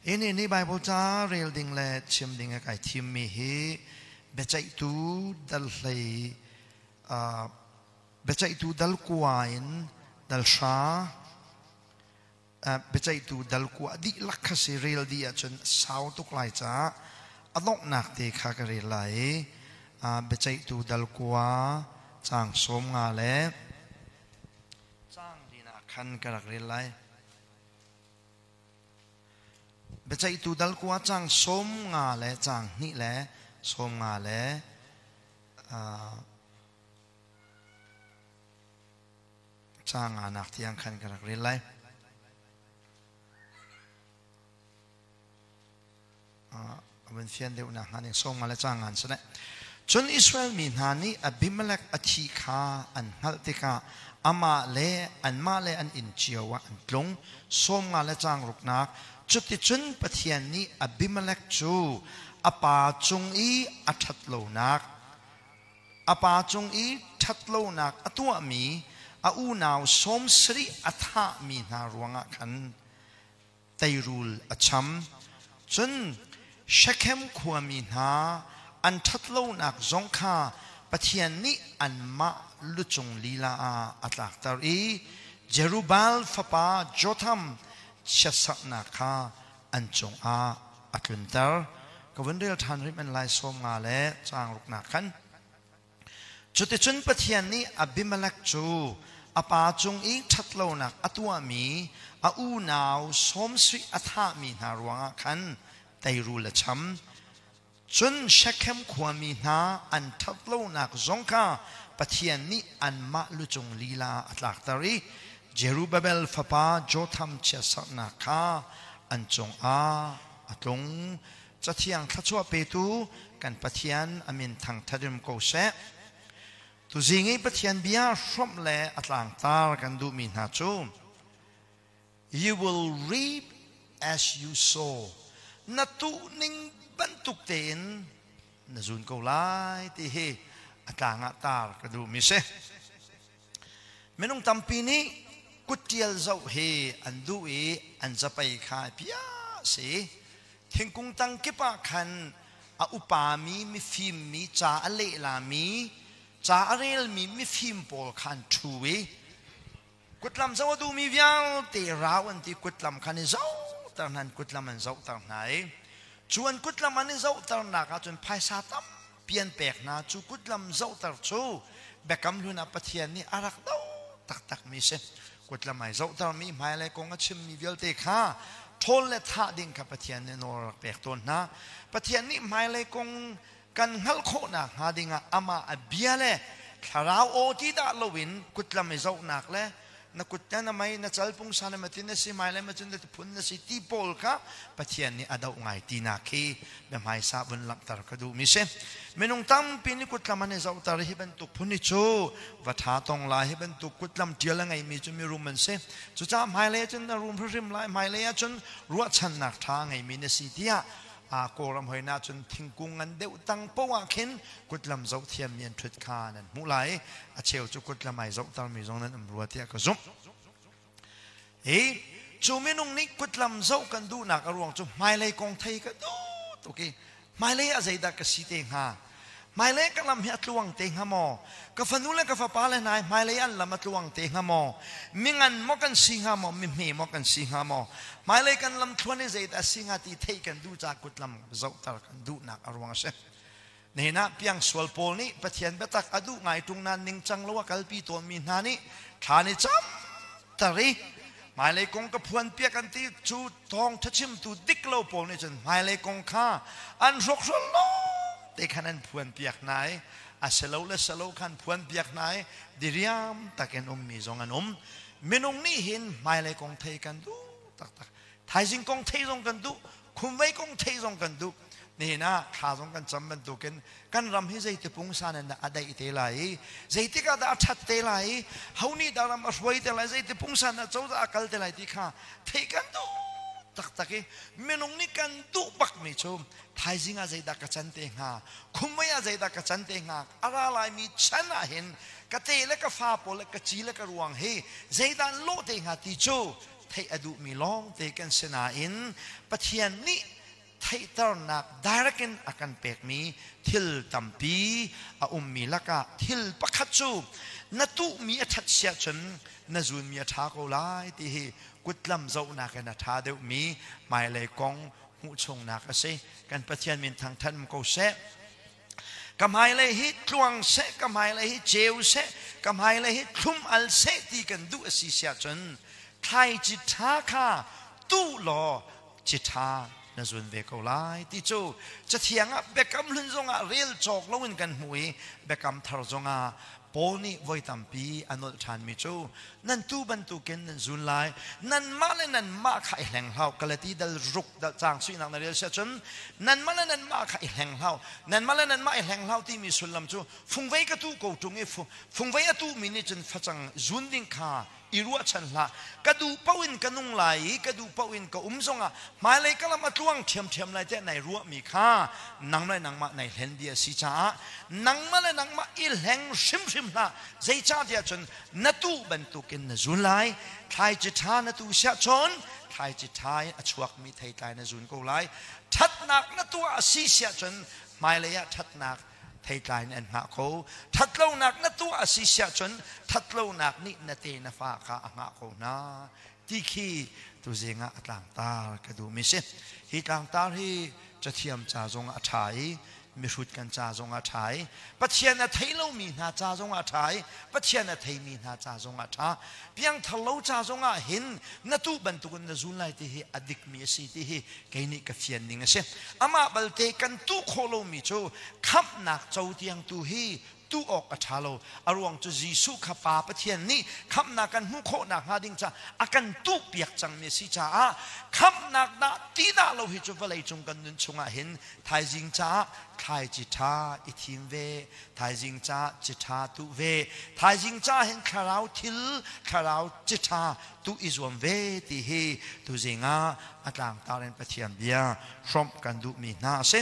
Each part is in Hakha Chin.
Ini ni Bible ca rel ding le chim ding a kai thimmi hi biaceihtu dal hlei biaceihtu dal kua in dal hra biaceihtu dal kua dihlak kha si rel dih ahcun sau tuk lai caah a donghnak te kha ka rel lai i biaceihtu dal kua caang 15 le caang linak khan ka rak rel lai. Biaceihtu dal kua caang 15 le caang hnih le 15 le caang nganak tiang khan ka rak rel lai. A van fian deuh nak hnga ning 15 le caang ngan si Cun Israel mi hna nih Abimelech a thi kha an hngalh tikah amah le anmah le an inn cio ah an tlung. 15 le caang ruknak Cuticun Pathian nih Abimelech cu a pa cung i a ṭhat lonak a pa cung i ṭhat lonak a tuahmi a unau 70 a thahmi hna ruangah khan teirul a cham. Cun Shekhem khuami hna an ṭhatlonak zong kha Pathian nih anmah lucung lila ah a tlakter i Jerubbaal fapa Jotham chiatsaknak kha an cungah a tlunter. Ka vun rel ṭhan rih men lai 15 le caang ruknak khan. Cuticun Pathian nih Abimelech cu a pa cung i ṭhatlonak a tuahmi a unau sawmsui a thahmi hna ruangah khan teirul a cham. Cun Shekhem khuami hna an ṭhatlonak zong kha Pathian nih anmah lucung lila a tlakter i Zerubbabel fapa Jotham chiatserhnak kha an cungah a tlung. Cathiang thluachuah petu kan Pathian a min thangṭhat rim ko seh. Tuzing i Pathian bia hrawmh le a tlangtar kan duhmi hna cu You will reap as you sow. Na tuh ning bantuk tein na zun ko lai ti hi a tlang ah tar ka duhmi si. Minung tampi nih kutṭial zoh hi an duh i an zapei kha pia si. Thingkung tang kip ah khan a upami mifim mi ca a lehlami ca a relmi mifim pawl kha an ṭhu i kutlam zoh a duhmi vialte rau an ti kutlam khan i zohter hna an kutlam an zohter hna i cu an kutlam an i zohternak ahcun phaisa tampi an pek hna cu kutlam zohter cu Biakam Hlun ah Pathian nih a rak do taktakmi si. Kutlam ai zohtermi hmailei kong a chimmi vialte kha ṭhawl le thah ding kha Pathian nih nawl a rak pek tawn hna. Pathian nih hmailei kong kan hngalh khawhnak hnga dingah amah a bia le thlarau aw ti dah loin kutlam i zohnak le na kut na mei na cal pungsan na matin na si mai le macun na phun na si ti pawl kha Pathian nih a doh ngai tinak khi biahmaisa vun langhter ka duhmi si minung tampi nih kutlam an i zohter hi bantuk phun hi cu va tha tong lai hi bantuk kutlam tial a ngeimi cu mirum an si cucaah hmailei ahcun na rum hrimhrim lai hmailei ahcun ruahchannak tha ngeimi na si tiah a Kawlram hoi na cun thingkung ngan deuh tang poah ah khin kutlam zoh thiammi an ṭhut kha nan hmuh lai a cheu cu kutlam ai zohtermi zong nan um rua tiah ka zumh hi cu minung nih kutlam zoh kan duhnak a ruang cu hmailei kong thei ka duh tuk i hmailei ah zeidah ka si te hnga Hmailei ka lam hi a tluang te hnga maw? Ka fanu le ka fapa le hna hi hmailei an lam a tluang te hnga maw? Mingan maw kan si hnga maw? Mihme maw kan si hnga maw? Hmailei kan lam thluan hi zeidah a si hnga ti theih kan duh caah kutlam zohter kan duhnak a ruang a si. Nihin ah piangsual pawl nih Pathian biatak a duh ngai ṭung nain ningcang lo a kalpi tawnmi hna nih thla ni cam tar i hmailei kong ka phuan piak an ti cu thawngṭha chimtu dik lo pawl nih cun hmailei kong kha an hrawkhrol lawng te khan an phuan piak hna i a si lo le si lo khan phuan piak hna i diriam takin ummi zong an um minung nih hin hmailei kong thei kan duh taktak thaizing kong thei zong kan duh khumvei kong thei zong kan duh nihin ah thla zong kan cam bantukin kan ram hi zeiti pungsan in dah a daih te lai i zeitik ah dah a ṭhat te lai i ho nih dah ram a hruai te lai zeiti pungsan dah cozah a kal te lai ti kha theih kan duh taktak i minung nih kan duh bakmi cu thaizing ah zeidah ka can te hnga khumei ah zeidah ka can te hnga a ra laimi chan ah hin ka te le ka fa pawl le ka ci le ka ruang hi zeidah an lawh te hnga ti cu. theih a duhmi lawngte kan si nain Pathian nih theihternak direct in a kan pekmi thil tampi a ummi lakah thil pakhat cu na tuhmi a ṭhat si ahcun na zunmi a ṭha ko lai ti hi kutlam zohnak in a ṭha deuhmi hmailei kong hmuh chungnak a si. Kan Pathian min thangṭhat um ko seh. Ka hmailei hi tluang seh, ka hmailei hi ceu seh, ka hmailei hi thlum al seh ti kan duh a si siah cun thlaici ṭha kha tuh law ci ṭha na zun ve ko lai ti cu cathiang ah biakam hlun zongah rel cawk loin kan hmuh i biakam thar zongah Paul nih voi tampi a nolh ṭhanmi cu nan tu bantukin nan zun lai, nanmah le nanmah kha i hleng hlah. Galati dal ruk dal caang suinak na rel si ahcun nanmah le nanmah kha i hleng hlah. Nanmah le nanmah i hleng hlah timi sullam cu fungvei ka tuh ko ṭung i fungvei a tuhmi nih cun facang zun ding kha i ruahchan hlah. Ka duh paoh in ka nung lai i ka duh paoh in ka um zongah hmailei ka lam a tluang ṭhiamṭhiam lai tiah nai ruahmi kha nang le nangmah nai hlen bia a si caah nangmah le nangmah i hleng hrimhrim hlah. Zeicahtiah cun na tuh bantukin na zun lai. Thlaici ṭha na tuh siah cun thlaici ṭha in a chuakmi theitlai na zun ko lai. Ṭhatnak na tuah a si siah cun hmailei ah ṭhatnak theitlai in an hngah ko. Ṭhatlonak na tuah a si siah cun ṭhatlonak nih na te na fa kha a hngah ko hna ti khi tuzing ah a tlangtar ka duhmi si. Hi tlangtar hi cathiam ca zong ah a ṭha i mihrut kan ca zong ah a ṭha i Pathian a thei lomi hna ca zong ah a ṭha i Pathian a theimi hna ca zong ah a ṭha. Piangthar lo ca zong ah hin na tuh bantukin na zun lai ti hi a dikmi a si ti hi kei nih ka fian ning a si. Amah balte kan tuh khawh lomi cu khamhnak co tiang tu hi tuh awk a ṭha lo. A ruang cu Jesuh kha Pa Pathian nih khamhnak kan hmuh khawh nakhnga ding caah a kan tuhpiak cangmi a si caah khamhnak dah ti dah lo hi cu vawlei cung kan nun chungah hin thaizing caah thlaici ṭha i thim ve, thaizing caah ci ṭha tuh ve, thaizing caah hin thlarau thil, thlarau ci ṭha tuh i zuam ve ti hi tuzing ah a tlangtar in Pathian bia hrawmh kan duhmi hna a si.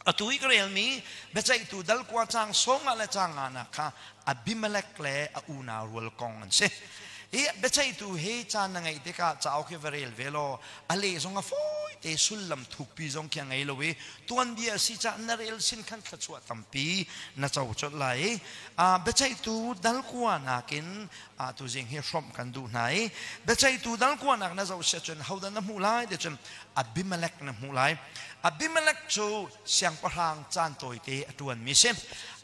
Atu i ka relmi biaceihtu dal kua caang sawmnga le caang nganak kha Abimelek le a unau rual kong an si. Hi biaceihtu hi caan na ngeih tikah cauk hi va rel ve law a leh zong a fawi te sullam thukpi zong khi a ngei lo i tuanbia a si caah na rel sin khan thluachuah tampi na co colh lai i biaceihtu dal kua nakin tuzing hi hrawmh kan duh hna i biaceihtu dal kuanak na zoh si ahcun hodah na hmuh lai ti cun Abimelek na hmuh lai. Abimelek cu siangpahrang caan tawite a ṭuanmi si.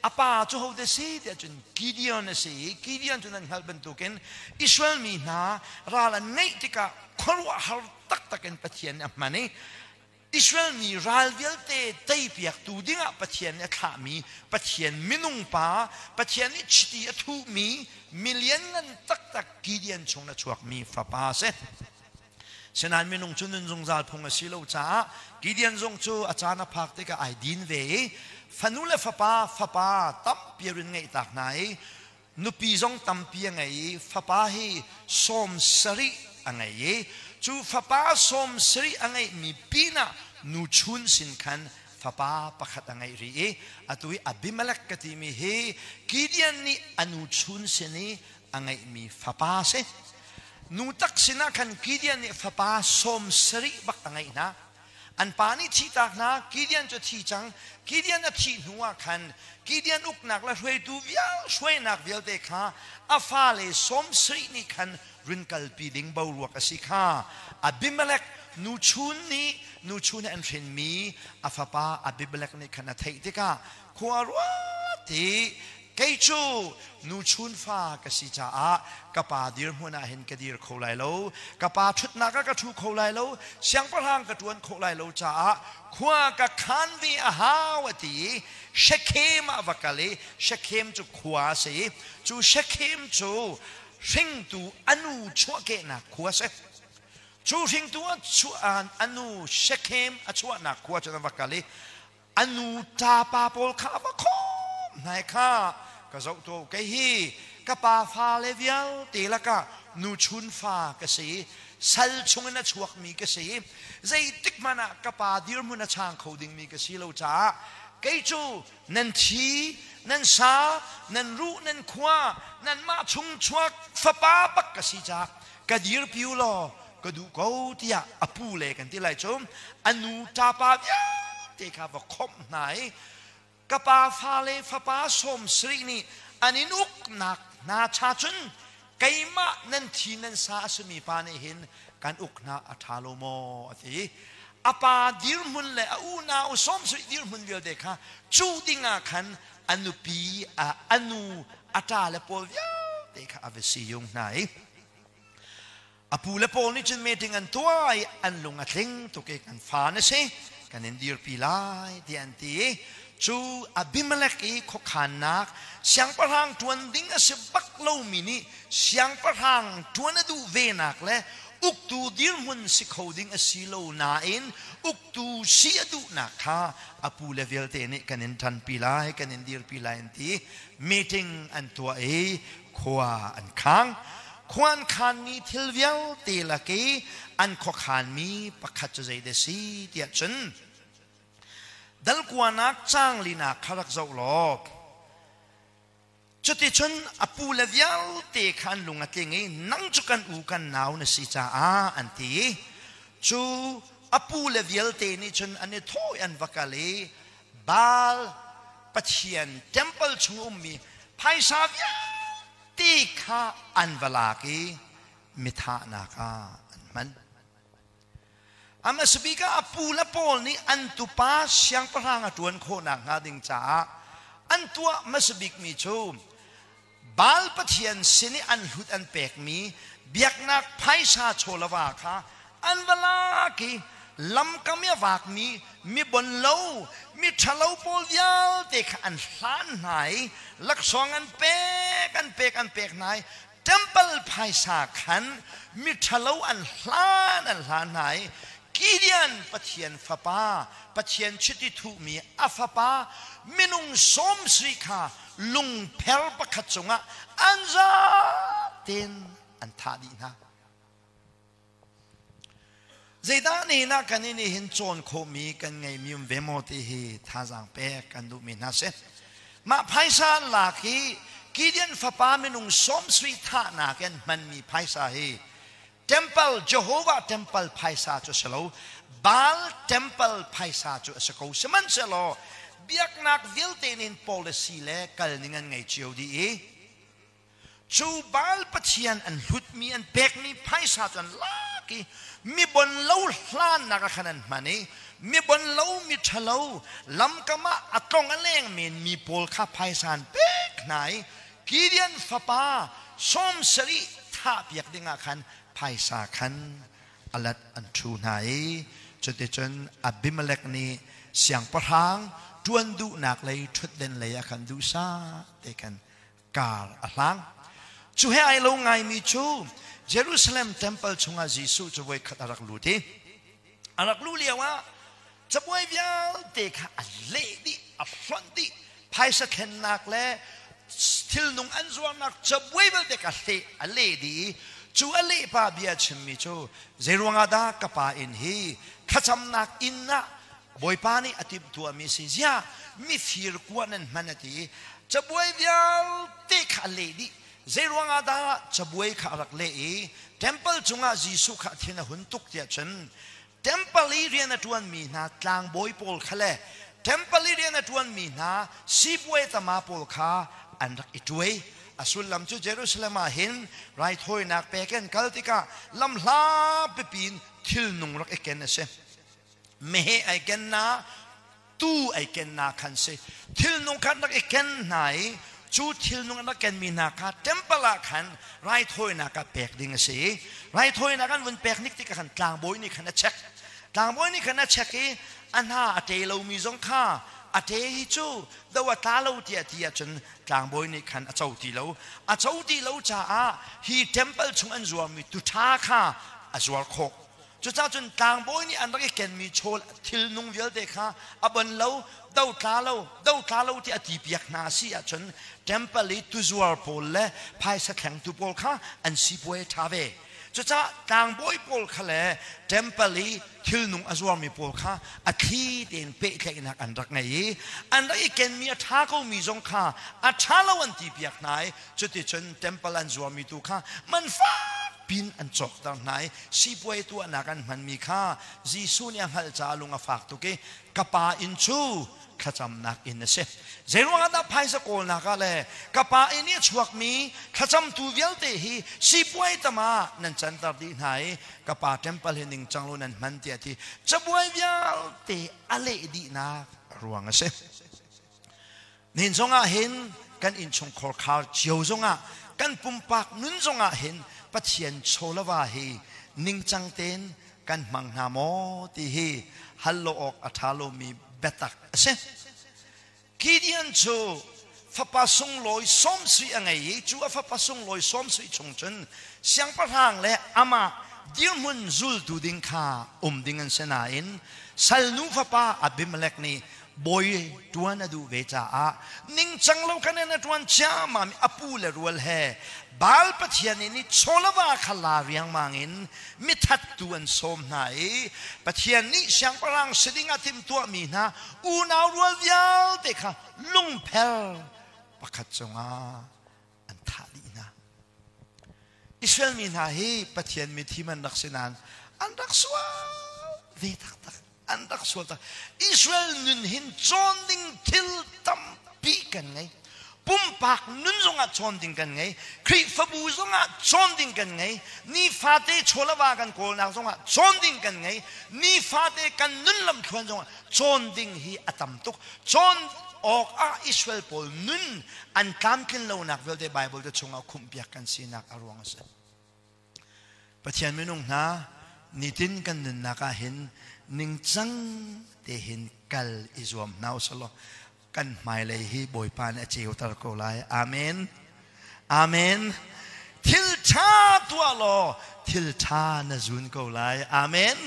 A pa cu hodah si ti ahcun Gideon a si i Gideon cu nan hngalh bantukin Israel mi hna ral an ngeih tikah khuaruahhar taktak in Pathian nih a hman i Israel mi ral vialte teipiaktu dingah Pathian nih a thlahmi Pathian minung pa, Pathian nih chiti a thuhmi milian ngan taktak Gideon chung na chuakmi fapa a si. Sinain minung cu nun zungzal phung a si lo caah Gideon zong cu a caan a phak tikah ai din ve i fanu le fapa fapa tampi rin ngeih tak hna i nupi zong tampi a ngei i fapa hi 70 a ngei i cu fapa 70 a ngeihmi pinah nu chun sin khan fapa pakhat a ngeih rih i atu i Abimelek ka timi hi Gideon nih a nu chun sin i a ngeihmi fapa a si. Nu tak sinah khan Gideon nih fapa 70 bak a ngeih hna. An pa nih thihtak hna, Gideon cu a thi cang. Gideon a thih hnu ah khan Gideon uknak le hruaitu vial hruainak vialte kha a fale 70 nih khan run kalpi ding boruak a si kha Abimelek nuchun nih nuchun he an hrinmi a fapa Abimelek nih khan a theih tikah khua ruat i Kei cu nuchun fa ka si caah ka pa dirhmun ah hin ka dir kho lai lo. Ka pa ṭhutnak ah ka ṭhu kho lai lo. Siangpahrang ka ṭuan khawh lai lo caah khua ka khan ve a hau a ti i Shekhem ah va kal i Shekhem cu khua a si i cu Shekhem cu hringtu a nu chuahkehnak khua a si. Cu hringtu a chuah a nu Shekhem a chuahnak khua cun a va kal i A nu ṭapa pawl kha a va khawm hna i kha ka zoh tuah u kei hi ka pa fale vialte lakah nuchun fa ka si i sal chungin a chuakmi ka si i zeitik hmanh ah ka pa dirhmun a chang kho dingmi ka si lo caah kei cu nan thi nan sa nan ruh nan khua nanmah chung chuak fapa bak ka si caah ka dirpi u law. Ka duh ko tiah a pu le kan ti lai cu a nu ṭapa vialte kha va khawmh hna i ka pa fale fapa 70 nih an in uknak hna cha cun keimah nan thi nan sa a simi pa nih hin kan uk hna a ṭha lo maw a ti. A pa dirhmun le a unau 70 dirhmun vialte kha cu ding ah khan a nupi a nu a ṭa le pawl vialte kha a va siyung hna i a pu le pawl nih cun meeting an tuah i an lung a tling tuk i kan fa na si, kan in dirpi lai tiah an ti i cu Abimelech i khuakhannak siangpahrang ṭuan ding a si bak lomi nih siangpahrang ṭuan a duh venak le uktu dirhmun si kho ding a si lo nain uktu si a duhnak kha a pu le vialte nih kan in ṭanpi lai, kan in dirpi lai an ti. Meeting an tuah i khua an khang. Khua an khanmi thil vialte lak i an khuakhanmi pakhat cu zei dah si tiah cun dalkuanak caang linak kha rak zoh law cuticun a pu le vialte kha an lung a tling i nang cu kan u kan nau na si caah an ti i cu a pu le vialte nih cun an i thawh i an va kal i Baal pathian temple chung ummi phaisa vialte kha an va lak i mithahnak ah an hman. A hmasabik ah a pu le pawl nih an tupa siangpahrang a ṭuan khawhnak hnga ding caah an tuah hmasabik mi cu Baal pathian sin i an hlut an pekmi biaknak phaisa chawlava kha an va lak i lamkam i a vakmi mi bonlo mi ṭhalo pawl vialte kha an hlan hna i laksawng an pek an pek an pek hna i temple phaisa khan mi ṭhalo an hlan an hlan hna i Gideon Pathian fapa, Pathian chiti thuhmi a fapa minung 70 kha lungpher pakhat cungah an zatein an thah dih hna. Zeidah nihin ah kan nih hin cawn khawhmi kan ngeimi um ve maw ti hi thazaang pek kan duhmi hna si. Mah phaisa an lak hi Gideon fapa minung 70 thahnak in hmanmi phaisa hi temple Jehovah temple phaisa cu a si lo, Baal temple phaisa cu a si ko. Sihmanhsehlaw biaknak vialte nih policy le kal ning an ngei cio dih i cu Baal pathian an hlutmi an pekmi phaisa cu an lak i mi bon lo hlannak ah khan an hman i mi bon lo mi ṭhalo lamkam ah a tlong a leng men mi pawl kha phaisa an pek hna i Gideon fapa 70 thahpiak dingah khan phaisa khan alat an ṭhu hna i cuticun Abimelech nih siangpahrang ṭuan duhnak lei ṭhutden lei ah khan duhsah te khan kar a hlang. Cu he ai lo ngaimi cu Jerusalem temple chungah Jesuh cu voikhat a rak lut i a rak luh lioah cabuai vialte kha a leh dih, a hlonh dih, phaisa thlennak le thilnung an zuarnak cabuai vialte kha hleh a leh dih i cu a lehpa bia chimmi cu zeiruangah dah ka pa inn hi thlacamnak inn ah Bawipa nih a timhtuahmi si ziah mifir kua nan hman a ti i cabuai vialte kha a leh dih. Zeiruangah dah cabuai kha a rak leh i temple cungah Jesuh kha a thin a hun tuk tiah cun temple i rian a ṭuanmi hna tlangbawi pawl kha le temple i rian a ṭuanmi hna sipuai tama pawl kha an rak i ṭuai. A sullam cu Jerusalem ah hin raithawinak pek in kal tikah lamhla pipi in thilnung rak i ken a si. Meheh ai ken na, tuu ai ken na khan si. Thilnung kha an rak i ken hna i cu thilnung an rak kenmi hna kha temple ah khan raithawinak ah pek ding a si i raithawinak an vun pek nik tikah khan tlangbawi nih khan a check. Tlangbawi nih khan a check i a hna a ṭe lomi zong kha a ṭe hi cu do a tla lo tiah ti ahcun tlangbawi nih khan a co ti lo. A co ti lo caah hi temple chung an zuarmi tuṭha kha a zuar khawh. Cucaah cun tlangbawi nih an rak i kenmi chawl thilnung vialte kha a bon lo, do tla lo, do tla lo ti a ti piak hna si ahcun temple i tuzuar pawl le phaisa thlengtu pawl kha an sipuai a ṭha ve. Cucaah tlangbawi pawl kha le temple i thilnung a zuarmi pawl kha a thli tein pehtlaihnak an rak ngei i an rak i kenmi a ṭha komi zong kha a ṭha lo an ti piak hna i cuticun temple an zuarmi tu kha man fak pin an cawkter hna i sipuai tuahnak an hmanmi kha Jesuh nih a hngalh caah lung a fak tuk i ka pa inn cu thlacamnak inn a si. Zeiruangah dah phaisa kawlnak ah le ka pa inn i a chuakmi thlacamtu vialte hi sipuai tam ah nan canter dih hna i ka pa temple hi ningcang lo nan hman tiah ti cabuai vialte a leh dihnak ruang a si. Nihin zongah hin kan innchungkhar khar cio zongah kan pumpak nun zongah hin Pathian chawlava hi ningcang tein kan hmang hna maw ti hi hal lo awk a ṭha lomi biatak a si. Gideon cu fapa sunglawi sawmsui a ngei i cu a fapa sunglawi sawmsui chung cun siangpahrang le amah dirhmun zultu ding kha um ding an si nain salnu fapa Abimelek nih bawi ṭuan a duh ve caah ningcang lo khan in a ṭuan ciammam i a pu le rual he Baal pathian in i chawlava kha la riangmang in mithattu an sawm hna i Pathian nih siangpahrang si ding a timhtuahmi hna unau rual vialte kha lungpher pakhat cungah an thah dih hna. Israel mi hna hi Pathian mithim an rak si nain an rak sual ve taktak. An rak sual tak. Israel nun hin cawn ding thil tampi kan ngei. Pumpak nun zongah cawn ding kan ngei. Khrihfabu zongah cawn ding kan ngei. Nifate chawlava kan kawlnak zongah cawn ding kan ngei. Nifate kan nun lamthluan zongah cawn ding hi a tam tuk. Cawn awk ah Israel pawl nun an tlamtlin lonak vialte Bible te chungah khumhpiak kan sinak a ruang a si. Pathian minung hna nitin kan nunnak ah hin ningcang te hin kal i zuam hna usih law kan hmailei hi Bawipa nih a ceuter ko lai. Amen. Amen. Thil ṭha tuah law thil ṭha na zun ko lai. Amen.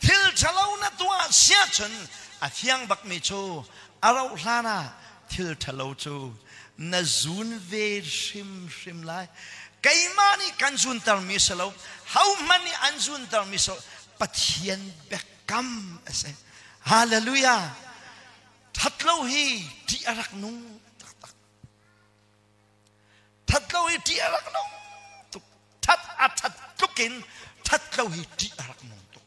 Thil ṭhalo na tuah siahcun a fiang bakmi cu a rauh hlan ah thil ṭhalo cu na zun ve hrimhrim lai. Keimah nih kan zuntermi si lo, hohmanh nih an zuntermi si lo, Pathian biakam a si. Hallelujah! Ṭhatlo hi ṭih a rak nung taktak. Ṭhatlo hi ṭih a rak nung tuk. Ṭhat a ṭhat tluk in ṭhatlo hi ṭih a rak nung tuk.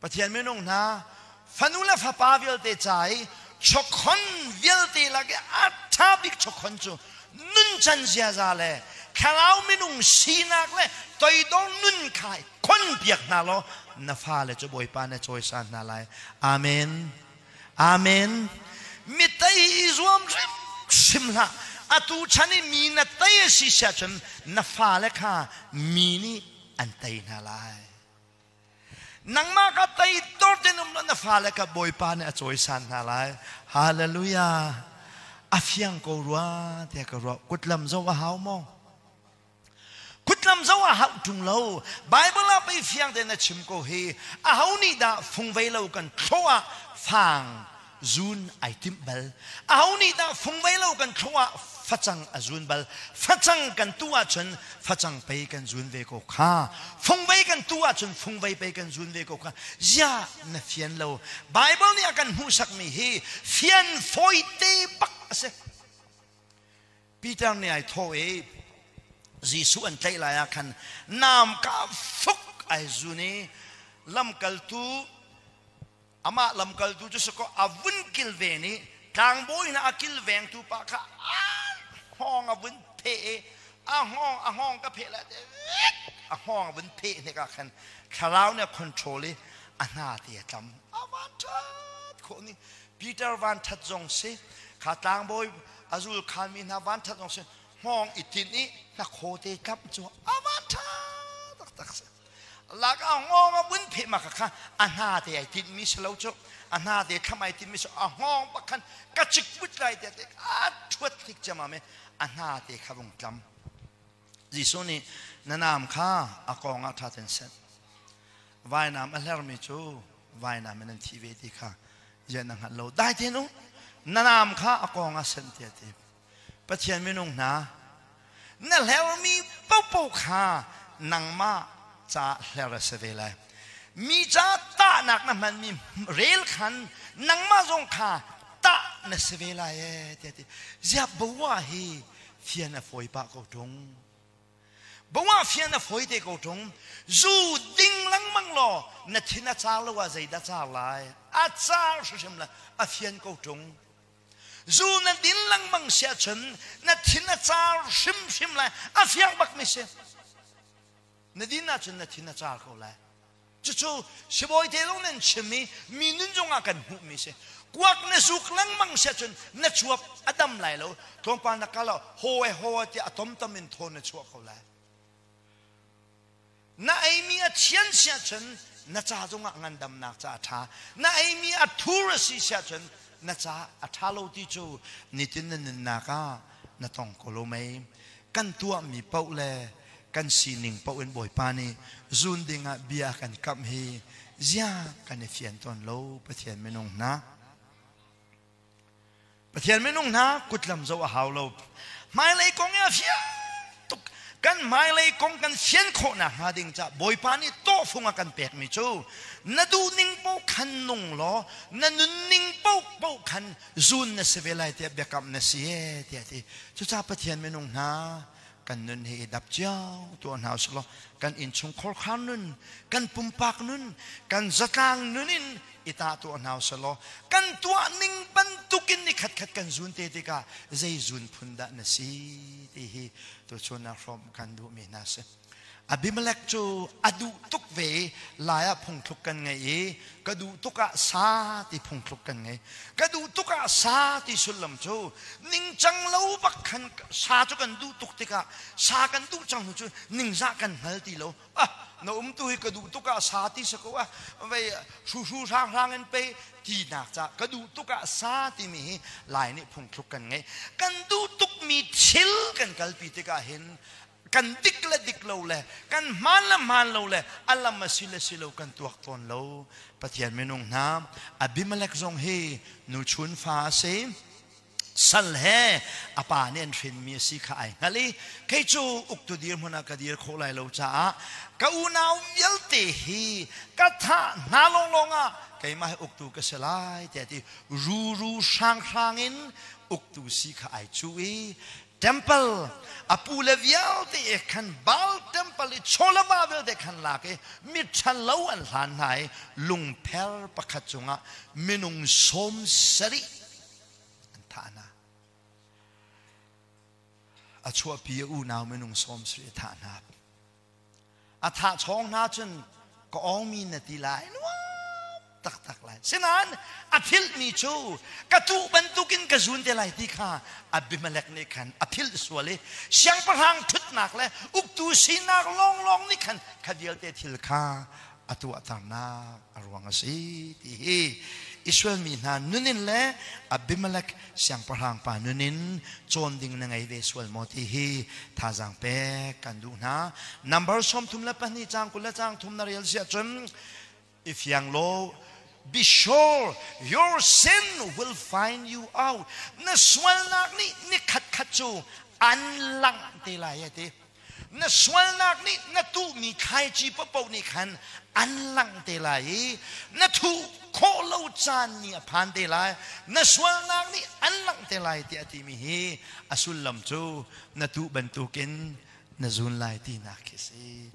Pathian minung hna fanu le fapa vialte ca i chokkhon vialte lak i a ṭha bik chokkhon cu nuncan ziaza le thlarau minung sinak le toidor nun kha khon piak hna law na fale cu Bawipa na cawisan hna lai. Amen. Amen. Mi tei i zuam hrimhrim hlah. Atu chan i mi na tei a si siahcun na fale kha mi nih an tei hna lai. Nangmah ka tei dor ten um na fale ka Bawipa nih a cawisan hna lai. Hallelujah. A fiang ko rua tiah ka ruah. Kutlam zoh a hau maw? Kutlam zoh a hau ṭung lo. Bible ah pei fiang tein a chim ko hi. A ho nih dah fungvei lo kan thlo ah fang zun ai timh bal. Aho nih dah fungvei lo kan thlo ah facang a zun bal. Facang kan tu ahcun facang pei kan zun ve ko kha. Fungvei kan tu ahcun fungvei pei kan zun ve ko kha. Ziah na fian lo. Bible nih a kan hmuhsakmi hi fian fawite bak a si. Peter nih ai thawh i Jesuh an tlaih lai ah khan nam ka fuk ai zun i lamkaltu Amah lamkaltu cu sakaw a vun kilven i tlangbawi hna a kilvengtu pa kha a hngawng a vun pheh i a hngawng a hngawng ka pheh lai a hngawng a vun pheh hnik ah khan thlarau nih a control i a hna te a tlam a van ṭhat khawh ni Peter van ṭhat zong si kha tlangbawi a zul khanmi hna van ṭhat zong si hngawng i tinh i hnakhaw te tlam cu a van ṭha taktak si lak a hngawng a vun pheh ma kha a hna te ai tinhmi si lo cu a hna te thlam ai tinhmi si a hngawng bak khan ka cik put lai te te a thuat hnik ciamam i a hna te kha vung tlam Jesuh nih na naam kha a kong ah ṭha ten set vainam a hlermi cu vainam in an thi ve ti kha ziah na hngalh lo dai ten u na naam kha a kong ah sen tiah ti Pathian minung hna, na hlermi paohpaoh kha nangmah ca hler a si ve lai. Mi ca tahnak na hmanmi rel khan nangmah zong kha tah na si ve lai ee tiah ti. Ziah boa hi fian a fawi pah ko ṭung. Boa fian a fawi te ko ṭung. Zu ding lengmang law na thin a car lo ah zeidah car lai? A car hrimhrim lai. A fian ko ṭung. Zu na din lengmang si ahcun na thin a car hrimhrim lai. A fiang bak mi si. Na din ahcun na thin a car ko lai. Cucu sibawi te zong nan chim i mi nun zongah kan hmuhmi si. Kuak na zuk lengmang si ahcun na cuap a dam lai lo. Tlawmpal na kal ah haw e haw tiah a tomtom in thaw na chuah ko lai. Na eimi a thian si ahcun na ca zongah ngandamnak ca a ṭha. Na eimi a thur a si si ahcun na ca a ṭha lo ti cu nitin na nunnak ah na tong ko lo mei. Kan tuahmi paoh le kan sining paoh in Bawipa nih zun dingah bia kan kamh hi zia kan i fian tawn lo Pathian minung hna. Pathian minung hna kutlam zoh a hau lo. Hmailei kong i a fiang tuk. Kan hmailei kong kan fian khawhnak hnga ding ca Bawipa nih tawhfung a kan pekmi cu na duhning paoh khan nung law na nunning paoh paoh khan zun na si ve lai tiah biakamh na si ee tiah ti. Cucaah Pathian minung hna kan nun hi i dap cio tuah hna usih law kan innchung khorkhar nun kan pumpak nun kan zatlang nun in i tah tuah hna usih law kan tuah ning bantukin ni khatkhat kan zun te tikah zei zun phun dah na si ti hi tuchun ah hrawm kan duhmi hna si. Abimelech cu a duh tuk ve i lai ah phungthluk kan ngei i ka duh tuk ah sa ti phungthluk kan ngei. Ka duh tuk ah sa ti sullam cu ningcang lo bak khan sa cu kan duh tuk tikah sa kan duh cang hnu cu ningzah kan hngal ti lo. Ah, na um tu hi ka duh tuk ah sa ti si ko ah vei hru hrang hrang in pe tinak ca ka duh tuk ah sa timi hi lai nih phungthluk kan ngei. Kan duh tukmi thil kan kalpi tikah hin kan dik le dik lo le kan hmaan le hmaan lo le a lam a si le si lo kan tuak tawn lo. Pathian minung hna, Abimelech zong hi nuchun fa a si, sal he a pa nih an hrinmi a si kha ai hngalh i kei cu uktu dirhmun ah ka dir khawh lai lo caah ka unau vialte hi ka thah hna lawnglawng ah keimah hi uktu ka si lai tiah ti ruru hranghrang in uktu si kha ai cuh i Temple a pu le vialte e khan Baal temple i chawlava vialte khan lak i miṭhalo an hlan hna i lungpher pakhat cungah minung 70 an thah hna. A chuahpi a unau minung 70 a thah hna. A thah chawng hna cun ka awngmi na ti lai nuam taktak lai. Sinain a philhmi cu ka tuh bantukin ka zun te lai ti kha Abimelech nih khan a philh sual i siangpahrang ṭhutnak le uktu sinak lawnglawng nih khan kha vialte thil kha a tuahternak a ruang a si ti hi Israel mi hna nun in le Abimelech siangpahrang pa nun in cawn ding na ngei ve sual maw ti hi thazaang pek kan duh hna. Number 32 caang 20 le caang thum na rel siah cun i fiang law, be sure your sin will find you out. Na sualnak nih ni khat khat cu an langh te lai a ti. Na sualnak nih na tuhmi thlaici paohpaoh nih khan an langh te lai i na thuh khawh lo caan ni a phan te lai. Na sualnak nih an langh te lai tiah a timi hi a sullam cu na tuh bantukin na zun lai tinak khi si.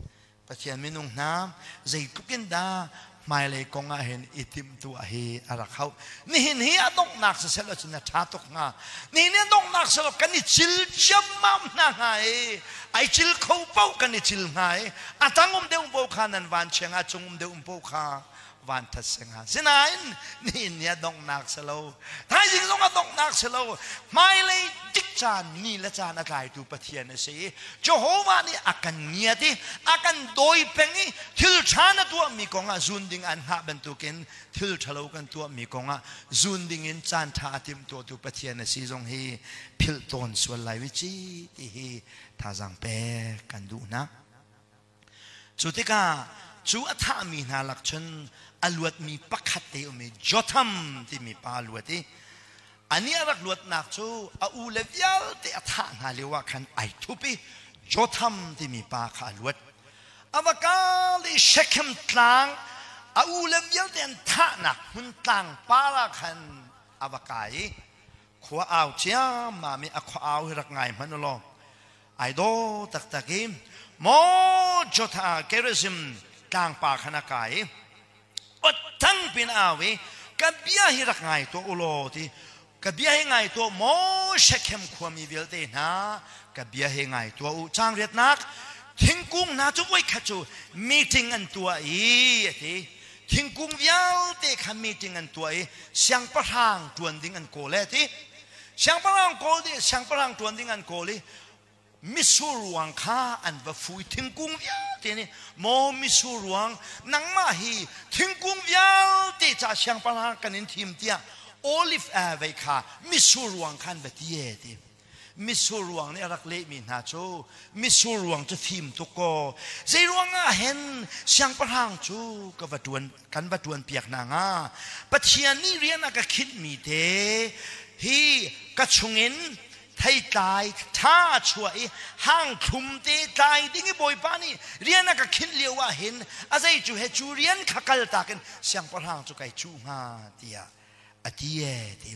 Pathian minung hna, zeitluk in dah hmailei kong ah hin i timhtuah hi a rak hauh. Nihin hi a donghnak siseh law cun a ṭha tuk hnga. Nihin hi a donghnak siseh law kan i cil ciammam hna hnga i ai cil kho paoh kan i cil hnga i a tang um deuh paoh kha nan van chia hnga, cung um deuh um paoh kha van that si hnga. Sinain nihin ni a donghnak si lo. Thaizing zong a donghnak si lo. Hmailei tik caan ni le caan a tlaitu Pathian a si i Jehovah nih a kan ngiat i a kan dawi peng i thil ṭha na tuahmi kongah zun ding an hngah bantukin thil ṭhalo kan tuahmi kongah zun ding in caan ṭha a timhtuahtu Pathian a si zong hi philh tawn sual lai vi ci ti hi thazaang pek kan duh hna. Cu tikah cu a thahmi hna lak cun a luatmi pakhat te um i Jotham timi pa a luat i anih a rak luatnak cu a u le vialte a thah hna lio ah khan ai thup i Jotham timi pa kha a luat. A va kal i Shechem tlang. A u le vialte an thahnak hmun tlang par ah khan a va kai i khua au ciammam i a khua au hi rak ngai hmanh u law ai daw taktak i maw Jotha Gerizim tlangpa khan a kai i ot-thang pin au i ka bia hi rak ngai tuah u law ti ka bia hi ngai tuah maw Shechem khuami vialte hna ka bia hi ngai tuah u chang riatnak thingkung hna cu voikhat cu meeting an tuah i a ti thingkung vialte kha meeting an tuah i siangpahrang tuan ding an kawl e ti siangpahrang kawl ding siangpahrang tuan ding an kawl i Mitsur ruang kha an va fu i thingkung vialte nih maw mitsur ruang nangmah hi thingkung vialte ca siangpahrang kan in thim tiah olive vei kha mitsur ruang kha an va ti e ti mitsur ruang nih a rak lehmi hna cu mitsur ruang cu fim tuk kaw zei ruangah hen siangpahrang cu ka va tuan kan va tuan piak hna hnga Pathian nih rian a ka khinhmi te hi ka chungin theitlai ṭha a chuah i hangthlum te tlai ding i Bawipa nih rian a ka khinh lio ah hin a zei cu he cu rian kha kaltak in siangpahrang cu kai cuh hnga tiah a ti ee ti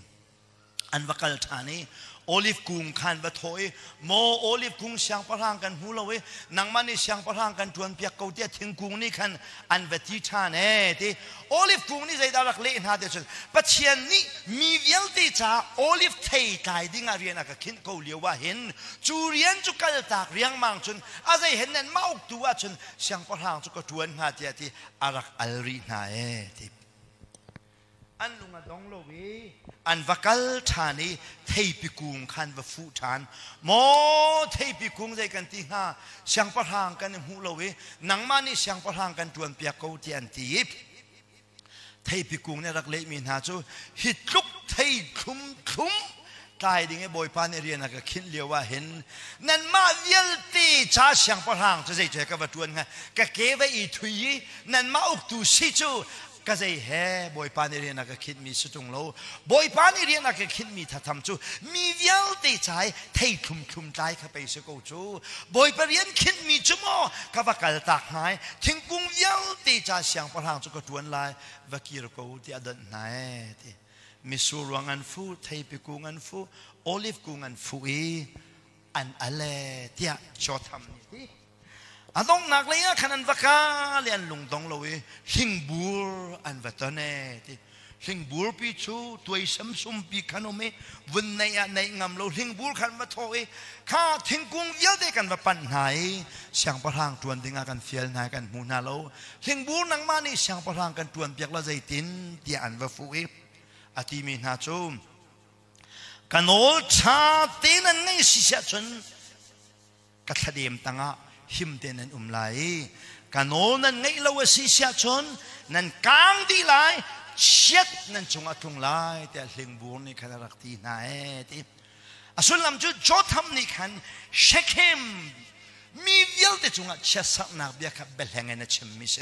an va kal ṭhan i olive kung khan va thawh i maw olive kung siangpahrang kan hmu lo i nangmah nih siangpahrang kan ṭuan piak ko tiah thingkung nih khan an va ti ṭhan ee ti Olive kung nih zeidah rak leh hna ti cun Pathian nih mi vialte caah olive thei tlai ding ah rian a ka khinh ko lio ah hin cu rian cu kaltak riangmang cun a zei hen nan mah uktu ah cun siangpahrang cu ka ṭuan hnga tiah ti a rak al rih hna ee ti an lung a dong lo i an va kal ṭhan i theipi kung khan va fuh ṭhan maw theipi kung zei kan ti hnga siangpahrang kan i hmuh lo i nangmah nih siangpahrang kan ṭuan piak ko ti an ti i theipi kung nih a rak lehmi hna cu hi tluk thei thlum thlum tlai ding i bawipa nih rian a ka khinh lio ah hin nanmah vialte ca siangpahrang cu zei cu ka va ṭuan hnga ka ke va i thui i nanmah uktu si cu ka zei he Bawipa nih rian a ka khinhmi si ṭung lo Bawipa nih rian a ka khinhmi thatham cu mi vialte ca i thei thlumthlum tlai kha pei si ko cu Bawipa rian khinhmi cu maw ka va kal tak hnga i thingkung vialte ca siangpahrang cu ka ṭuan lai va kir ko tiah a donh hna ee ti misur ruang an fu theipi kung an fu olive kung an fu i an al ee tiah Jotham nih ti A donghnak lei ah khan an va kal i an lungdong lo i hlingbur an va ton ee ti. Hlingbur pi cu tuai samsum pi khan um i vun neih ah neih ngam lo hlingbur khan va thawh i kha thingkung vialte kan va panh hna i siangpahrang ṭuan dingah kan fial hna i kan hmu hna lo. Hlingbur nangmah nih siangpahrang kan ṭuan piak la zeitin tiah an va fuh i a timi hna cu ka nawl ṭha tein an ngeih si siah cun ka thladem tangah him tein nan um lai i ka nawl nan ngeih lo a si siah cun nan kaang dih lai chiat nan cungah tlung lai tiah hlingbur nih khan a rak ti hna ee ti a sullam cu Jotham nih khan Shechem mi vialte cungah chiatsaknak bia kha biahleng in a chimmi si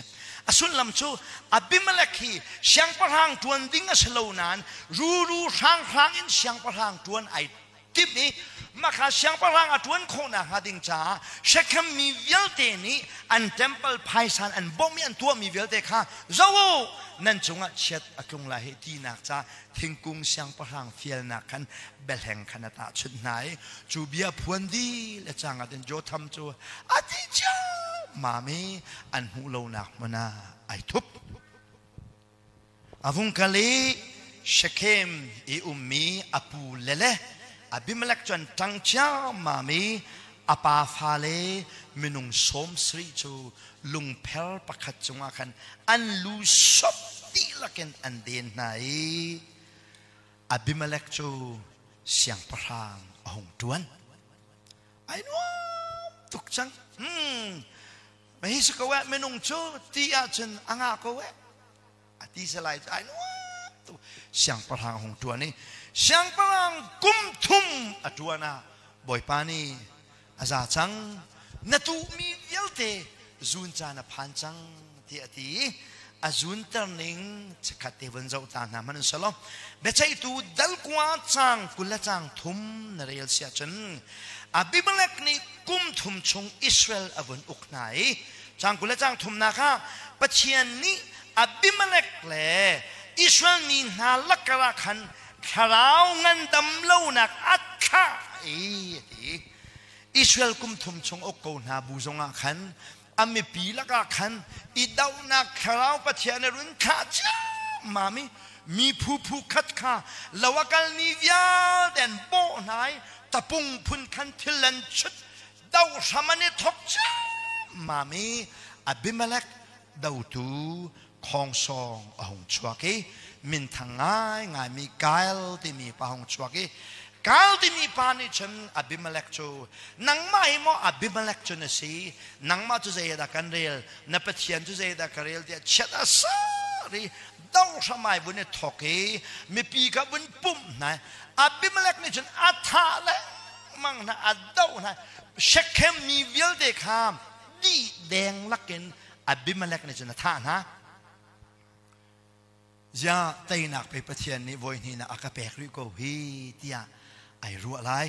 a sullam cu Abimelech hi siangpahrang ṭuan ding a si lo nain ruru hranghrang in siangpahrang ṭuan ai timh i mahka siangpahrang a ṭuan khawhnak hnga ding caah Shechem mi vialte nih an temple phaisan an bawmh i an tuahmi vialte kha zo u nan cungah chiat a tlung lai hei tinak ca thingkung siangpahrang fialnak khan biahleng khan a tahchunh hna i cu bia phuan dih le cang ah Jotham cu a ti ciammam i an hmuh lonak hmun ah ai thup. A vung kal i Shechem i ummi a pu le le Abimelech cu an ṭang ciammam i a pa fale minung 70 cu lungpher pakhat cungah khan an lu sop dihlak in an den hna i Abimelech cu siangpahrang a hung ṭuan. Ai nuam tuk cang. Hi si ko eh minung cu ti ahcun a ngah ko eh. A ti salai cu ai nuam tuk. Siangpahrang hung ṭuan i siangpahrang kum thum a ṭuan ah Bawipa nih a za cang na tuhmi vialte zun caan a phan cang tiah a ti i a zunter ning chikkhat te vun zoh ta hna hmanh selaw biaceihtu dal kua cang 20 le cang thum na rel si ahcun Abimelech nih kum thum chung Israel a vun uk hna i cang 20 le cang thumnak ah Pathian nih Abimelech le Israel mi hna lakar ah khan thlarau ngandam lonak a thlah i a ti. Israel kum thum chung uk ko hna bu zongah khan a mipi lakah khan i dohnak thlarau Pathian a run thlah ciammam i mi phu phu khat kha lo a kalmi vialte an bawh hna i tapung phun khan thil an chut do hram an i thawk ciammam i Abimelech dotu khongsawng a hung chuak i minthang ngaingaimi Gael timi pa hung chuak i Gael timi pa nih cun Abimelech cu nangmah hi maw Abimelech cu na si nangmah cu zeidah kan rel na Pathian cu zeidah ka rel tiah chiat a sar i do hramai vun i thawk i mipi kha vun pumh hna Abimelech nih cun a thah lengmang hna a doh hna Shechem mi vialte kha dih deng lakin Abimelech nih cun a thah hna. Ziah teinak pe Pathian nih voi hnih a ka pek rih ko hi tiah ai ruah lai.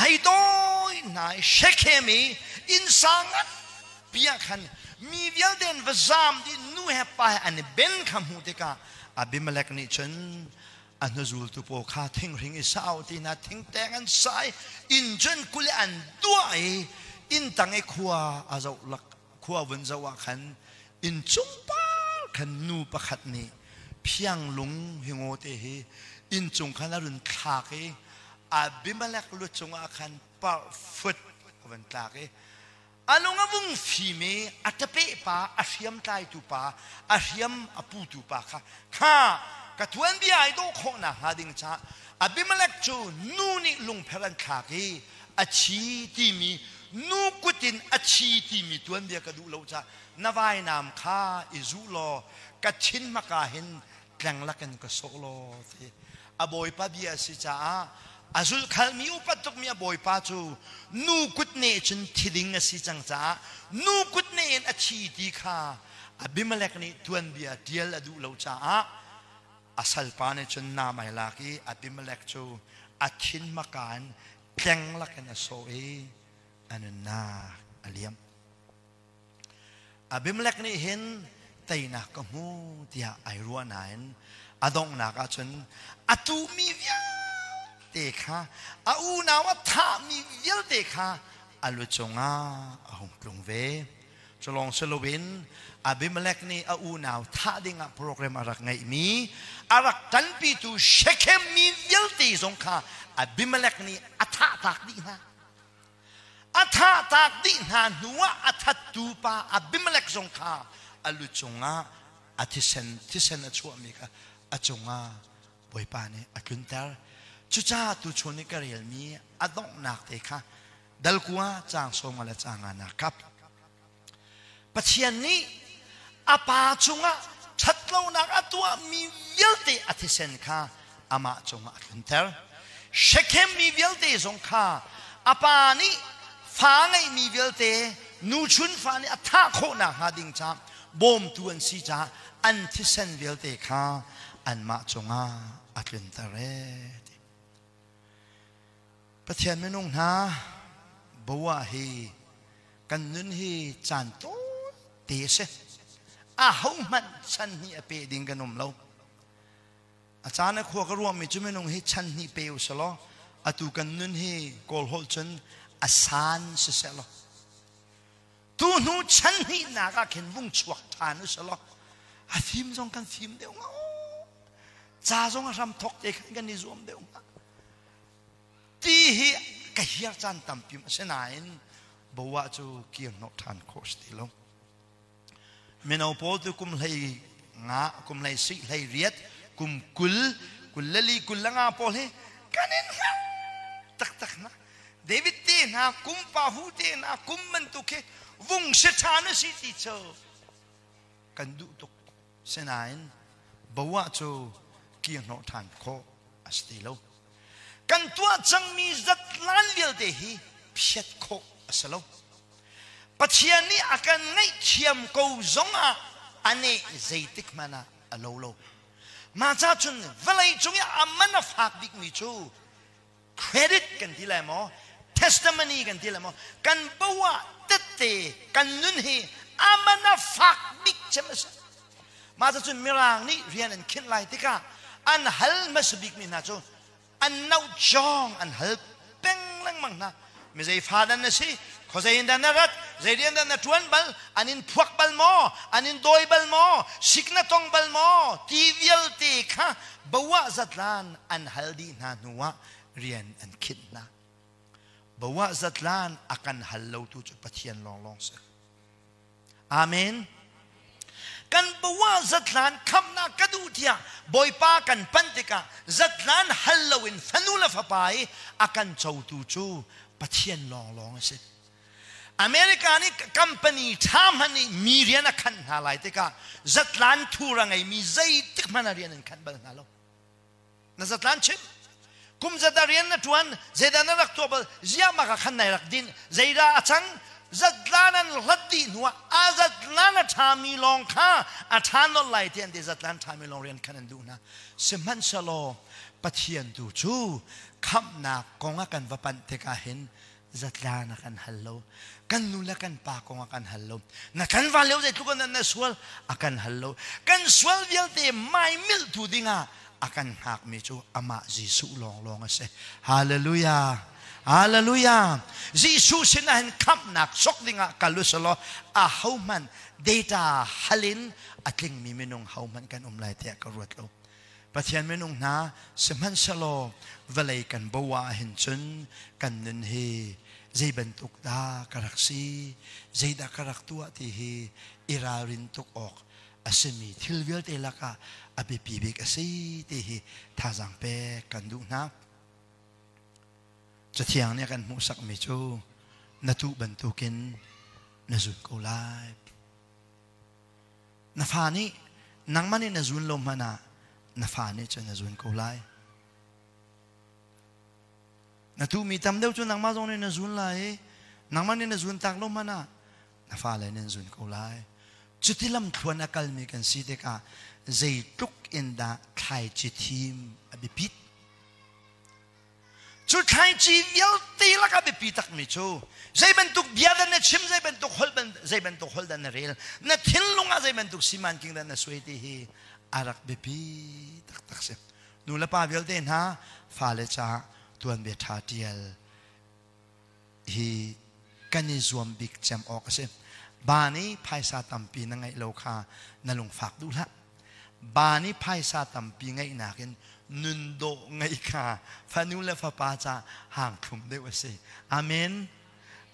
Ai dawi hna i Shechem i innsang nganpi ah khan mi vialte an va zaam dih nu he pa he an i ben kha hmuh tikah Abimelech nih cun a hnuzultu pawl kha thinghring i sau ti hna thingteng an sai inn cun kul i an duah i inn tang i khua a zoh lak khua vun zoh ah khan inn cung par khan nu pakhat nih phianglung hi ngaw te hi inn cung khan a run thlak i Abimelech lu cungah khan parh fut a vun tlak i a lung a vung fim i a ṭapeh pa a hriam tlaitu pa a hriam a putu pa kha kha ka tuanbia ai dawh khawh nakhnga ding caah Abimelech cu nu nih lungpher an thlak i a thi timi nu kut in a thi timi tuanbia ka duh lo caah na vainam kha i zuh law ka thin hmaka hin tleng lakin ka sawh law ti a bawipa bia a si caah a zulkhalmi upat tukmi a bawipa cu nu kut ne cun thi ding a si cang caah nu kut ne in a thi ti kha Abimelech nih tuanbia tial a duh lo caah a salpa nih cun nam ai lak i Abimelech cu a thin hmaka in tleng lakin a sawh i a nunnak a liam. Abimelech nih hin teinak ka hmu tiah ai ruah nain a donghnak ahcun a tuhmi vialte kha a unau a thahmi vialte kha a lu cungah a hung tlung ve. Cu lawng si loin Abimelech nih a unau thah dingah program a rak ngeihmi a rak ṭanpitu Shechem mi vialte zong kha Abimelech nih a thahtak dih hna. A thahtak dih hna hnuah a thattu pa Abimelech zong kha a lu cungah a thisen thisen a chuahmi kha a cungah Bawipa nih a tlunter. Cucaah tuchun i ka relmi a donghnak te kha dalkua caang sawm le caang nga nak kap. Pathian nih a pa cungah ṭhatlonak a tuahmi vialte a thisen kha amah cungah a tlunter. Shechem mi vialte zong kha a pa nih fa ngeihmi vialte nuchun fa nih a thah khawh nakhnga ding caah bawmtu an si caah an thisen vialte kha anmah cungah a tlunter ee. Pathian minung hna boah hi kan nun hi caan tawite a si. Ahohmanh chan hnih a pe ding kan um lo. A caan a khua ka ruahmi cu minung hi chan hnih pe u selaw atu kan nun hi Kawl holh cun a san siseh law tu hnu chan hnihnak ah khin vung chuak ṭhan u selaw a fim zong kan fim deuh hnga ca zong a hram thok te khan kan i zuam deuh hnga Ti hi ka hiar caan tampi a si nain boah cu kir hnawh ṭhan khawh si ti lo. Mino pawl tu kum hlei nga, kum hlei sih, hlei riat, kum 20, 22, 25 pawl hi kan in hngar taktak hna. David te hna, kum pahu te hna, kum bantuk hi vung si ṭhan u si ti cu kan duh tuk. Sinain boah cu kir hnawh ṭhan khawh a si ti lo. Kan tuah cangmi zatlan vialte hi phiat khawh a si lo. Pathian nih a kan ngaihthiam ko zongah a neh zeitik hmanh ah a lo lo. Mah ca cun vawlei cung i a man a fak bikmi cu credit kan ti lai maw testimony kan ti lai maw kan boah tette kan nun hi a man a fak bik cem a si. Mah cun Mirang nih rian an khinh lai tikah an hal hmasa bikmi hna cu an nohcawng an hal peng lengmang hna. Mi zei fa dan na si, khuazei in dah na rat, zei rian dah na ṭuan bal, an in phuak bal maw, an in dawi bal maw, sik na tong bal maw, ti vialte kha boah zatlan an hal dih hna hnuah rian an khinh hna. Boah zatlan a kan hal lotu cu Pathian lawnglawng si. Amen. Kan bawa zatlan khamnak ka duh tiah Bawipa kan panh tikah zatlan hal loin fanu le fapa i a kan cotu cu Pathian lawnglawng a si. America nih company ṭha hmanh nih mi rian a khanh hna lai tikah zatlan thur a ngeimi zeitik hmanh ah rian an khanh bal hna lo. Na zatlan chim. Kum zat ah rian na ṭuan, zeidah na rak tuah bal, ziah mah ka khan nai rak din, zeidah a cang, zatlan an hlat dih hnuah a zatlan a ṭhami lawng kha a ṭha nolh lai ti an ti zatlan ṭhami lawng rian khan an duh hna. Sihmanhsehlaw Pathian tu cu khamhnak kong ah kan va panh tikah hin zatlan a kan hal lo. Kan nu le kan pa kong a kan hal lo. Na kan van lio zeitluk in na sual a kan hal lo. Kan sual vialte mai milhtu dingah a kan hngakmi cu amah Jesuh lawnglawng a si. Hallelujah. Hallelujah. Jesuh sinah hin khamhnak sok dingah kal u selaw a hohmanh data halin a tlingmi minung hohmanh kan um lai tiah ka ruat lo. Pathian minung hna sihmanhsehlaw vawlei kan bo ah hin cun kan nun hi zei bantuk dah ka rak si, zeidah ka rak tuah ti hi i ralrin tuk awk a simi thil vialte lakah a biapi bik a si ti hi thazaang pek kan duh hna. Cathiang nih a kan hmuhsakmi cu na tuh bantukin na zun ko lai. Na fa nih nangmah nih na zun lo hmanh ah na fa nih cun na zun ko lai. Na tuhmi tam deuh cu nangmah zong nih na zun lai i nangmah nih na zun tak lo hmanh ah na fale nih an zun ko lai. Cuti lamthluan a kalmi kan si tikah zeitluk in dah thlaici thim a biapit. Cu thlaici vialte lakah biapi takmi cu zei bantuk bia dah na chim, zei bantuk holh zei bantuk holh dah na rel, na thinlung ah zei bantuk simanking dah na suai ti hi a rak biapi taktak si. Nu le pa vialte hna fale caah tuanbia ṭha ṭial hi kan i zuam bik cem awk a si. Ba nih phaisa tampi na ngeih lo kha na lungfak duh hlah. Ba nih phaisa tampi ngeihnak in nun dawh ngeih kha fanu le fapa ca hang thlum deuh a si. Amen.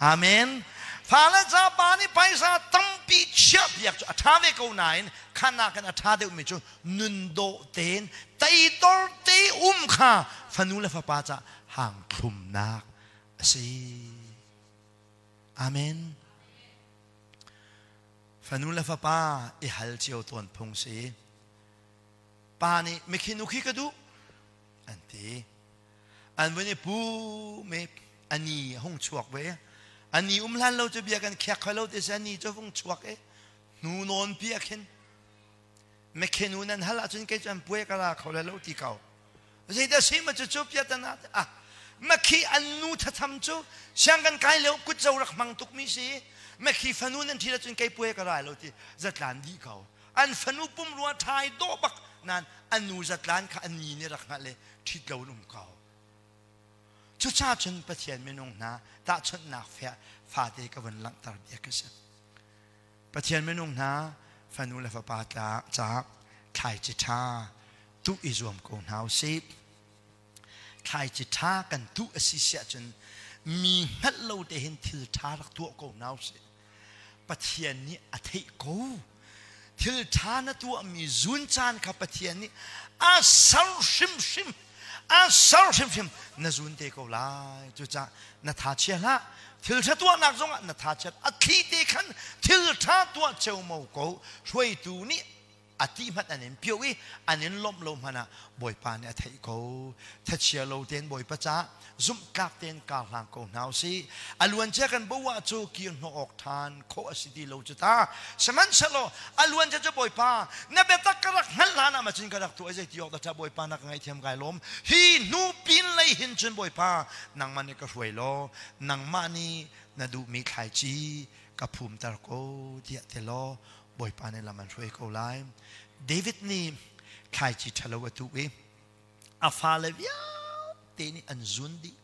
Amen. Fale ca pa nih phaisa tampi chiah piak cu a ṭha ve ko nain khanak in a ṭha deuhmi cu nun dawh tein teidor te um kha fanu le fapa ca hang thlumnak a si. Amen. Fanu le fapa i hal cio tawn phung si. Pa nih mikhi nu khi ka duh an ti. An vun i pu me ani hung chuak ve. Ani um hlan lo cu bia kan khiak khoi lo ti si ani cu vung chuak e. Hnu nawn pi a khin. Mikhi nu nan hal ahcun kei cu an puai ka ra kho le lo ti ko. Zeidah si ma cu cu piatana ah makhi an nu thatham cu siang kan kai lio kut zo rak hmang tuk mi si makhi fanu nan thi cun kei puai ka rai lo ti zatlan dih ko an fanu pum rua thai dawh bak nan an nu zatlan kha an ni nih rak hngalh le ṭhit lo in um ko cuca cun Pathian minung hna tahchunhnak fate ka vun langhter bia ka si Pathian minung hna fanu le fapa ca thlaici ṭha tuh i zuam ko hna u sih. Thlaici ṭha kan tuh a si siah cun mi hngalh lo te hin thil ṭha rak tuah ko hna u sih. Pathian nih a theih ko. Thil ṭha na tuahmi zun caan kha Pathian nih a ser hrimhrim a ser hrimhrim na zun te ko lai. Cucaah na tha chia hlah. Thil ṭha tuahnak zongah na tha chiat a thli te khan thil ṭha tuah ceomo ko. Hruaitu nih a ti hmanh an in pio i an in lawmh lo hmanh ah Bawipa nih a theih ko. Thachia lo tein Bawipa caah zumhtlak tein kar hlang ko hna usih. A luancia kan boah cu kir hnawh awk ṭhan khawh a si ti lo cu ta. Sihmanhsehlaw a luancia cu Bawipa na biatak ka rak hngalh hlan ah ma cun ka rak tuah i zeiti awk dah ṭha Bawipa na ka ngaihthiam kai lawm. Hi hnu pin lei hin cun Bawipa nangmah nih ka hruai law nangmah nih na duhmi thlaici ka phumter ko tiah ti law Bawipa nih lam an hruai ko lai. David nih thlaici ṭhalo a tuh i a fale vialte nih an zun dih.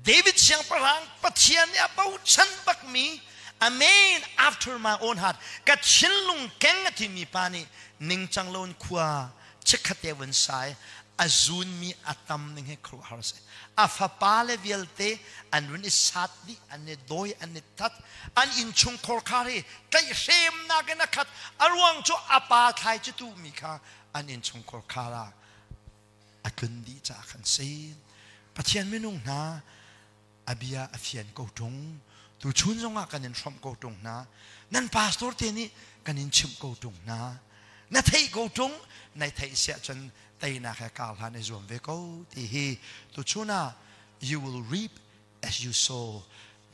David siangpahrang Pathian nih a bochan bakmi a man after my own heart ka thinlung keng a timi pa nih ningcang loin khua chikkhatte vun sai a zunmi a tam ning he khuaruahhar si. A fapa le vialte an run i sat dih, an i dawi, an i that, an innchung khorkhar hi tlaihhremnak in a khat. A ruang cu a pa thlai cu tuhmi kha an innchung khorkhar ah a tlun dih caah khan si. Pathian minung hna a bia a fian ko ṭung. Tuchun zongah kan in hrawmh ko ṭung hna. Nan pastor te nih kan in chimh ko ṭung hna. Na theih ko ṭung, nai theih siah cun teinak he kar hlan i zuam ve ko ti hi tuchun ah you will reap as you sow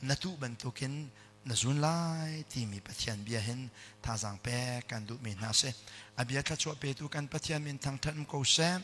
na tuh bantukin na zun lai timi Pathian bia hin thazaang pek kan duhmi hna si. A bia thluachuah petu kan Pathian min thangṭhat um ko seh.